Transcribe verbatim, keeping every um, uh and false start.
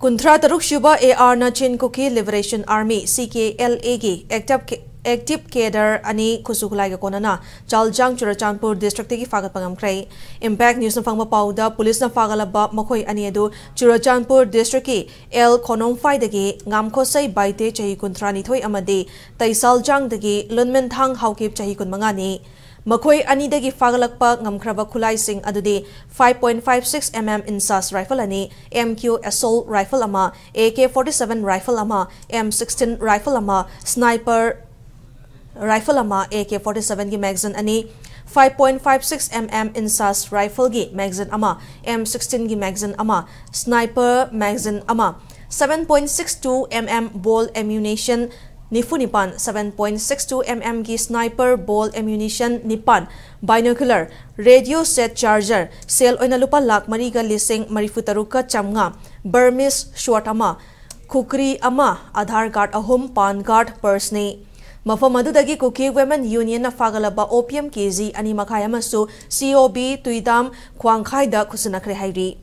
ꯀꯨꯟꯊ꯭ꯔꯥ ꯇꯔꯨꯛ ꯁꯨꯕ A R Nachin Kuki Liberation Army, C K L A ꯒꯤ active, active cadre ꯑꯅꯤ ꯈꯨꯠꯁꯨ ꯈꯨꯠꯂꯥꯏꯒ ꯀꯣꯟꯅꯅ ꯆꯥꯜꯖꯥꯡ ꯆꯨꯔꯆꯥꯟꯄꯨꯔ district ꯇꯒꯤ ꯐꯥꯒꯠꯄ ꯉꯝꯈ꯭ꯔꯦ꯫ Impact News ꯅ ꯐꯪꯕ ꯄꯥꯎꯗ, ꯄꯨꯂꯤꯁꯅ ꯐꯥꯒꯠꯂꯕ ꯃꯈꯣꯏ ꯑꯅꯤ ꯑꯗꯨ ꯆꯨꯔꯆꯥꯟꯄꯨꯔ district ꯀꯤ L ꯈꯣꯅꯣꯝꯐꯥꯏꯗꯒꯤ ꯉꯥꯝꯈꯣꯁꯩ ꯕꯥꯏꯇꯦ, ꯆꯍꯤ ꯀꯨꯟꯊ꯭ꯔꯥ ꯅꯤꯊꯣꯏ, ꯑꯃꯗꯤ ꯇꯩꯁꯥꯜꯖꯥꯡꯗꯒꯤ ꯂꯨꯟꯃꯦꯟꯊꯥꯡ ꯍꯥꯎꯀꯤꯞ, ꯆꯍꯤ ꯀꯨꯟꯃꯉꯥꯅꯤ꯫ ꯃꯈꯣꯏ ꯑꯅꯤꯗꯒꯤ ꯐꯥꯒꯠꯂꯛꯄ ꯉꯝꯈ꯭ꯔꯕ ꯈꯨꯠꯂꯥꯏꯁꯤꯡ ꯑꯗꯨꯗꯤ five point five six M M INSAS rifle ꯑꯅꯤ, M Q assault rifle ꯑꯃ, A K forty seven rifle ꯑꯃ, M sixteen rifle ꯑꯃ, sniper rifle ꯑꯃ, A K forty seven ꯒꯤ magazine ꯑꯅꯤ, five point five six M M INSAS rifle ꯒꯤ magazine ꯑꯃ, M sixteen ꯒꯤ magazine ꯑꯃ, sniper magazine ꯑꯃ, seven point six two M M ball ammunition ꯅꯤꯐꯨ ꯅꯤꯄꯥꯟ, seven point six two M M ꯒꯤ sniper ball ammunition ꯅꯤꯄꯥꯟ, binocular, radio set charger, ꯁꯦꯜ ꯑꯣꯏꯅ ꯂꯨꯄꯥ ꯂꯥꯈ ꯃꯔꯤꯒ ꯂꯤꯁꯤꯡ ꯃꯔꯤꯐꯨ ꯇꯔꯨꯛꯀ ꯆꯥꯝꯃꯉꯥ, Burmese sword ꯑꯃ, ꯈꯨꯀ꯭ꯔꯤ ꯑꯃ, Aadhaar card ꯑꯍꯨꯝ, PAN card, purse ꯅꯤ꯫ ꯃꯐꯝ ꯑꯗꯨꯗꯒꯤ Kuki Women Union ꯅ ꯐꯥꯒꯠꯂꯕ opium K G ꯑꯅꯤ ꯃꯈꯥꯏ ꯑꯃꯁꯨ C O B ꯇꯨꯏꯗꯥꯝ ꯈ꯭ꯋꯥꯡꯈꯥꯏꯗ ꯈꯨꯠꯁꯤꯟꯅꯈ꯭ꯔꯦ ꯍꯥꯏꯔꯤ꯫